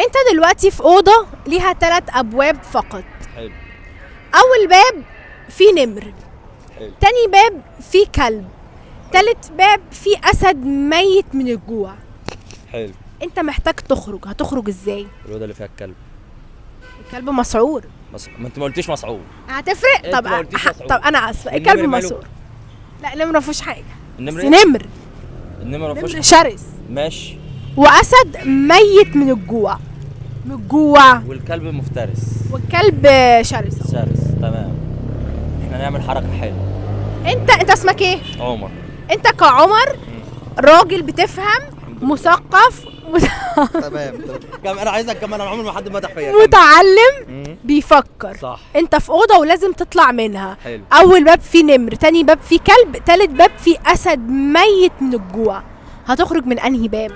انت دلوقتي في اوضة ليها 3 ابواب فقط. حلو. اول باب فيه نمر. حلو. تاني باب فيه كلب، تالت باب فيه اسد ميت من الجوع. حلو. انت محتاج تخرج، هتخرج ازاي؟ الاوضة اللي فيها الكلب. الكلب مسعور. ما انت ما قلتيش مسعور. هتفرق؟ انت طب ما قلتيش مسعور. طب انا اسفه. النمر الكلب ماله؟ مسعور. لا، النمر ما فيهوش حاجه. النمر بس إيه؟ نمر. النمر ما فيهوش. نمر شرس. ماشي. واسد ميت من الجوع، من الجوع. والكلب مفترس. والكلب شرس. شرس، تمام. احنا نعمل حركة حلوه. انت اسمك ايه؟ عمر. انت كعمر راجل بتفهم، مثقف، تمام كم انا عايزك كمان، انا عمري ما حد مدح فيا. متعلم، مم. بيفكر. صح. انت في اوضة ولازم تطلع منها. حلو. اول باب فيه نمر، تاني باب فيه كلب، تالت باب فيه اسد ميت من الجوع، هتخرج من انهي باب؟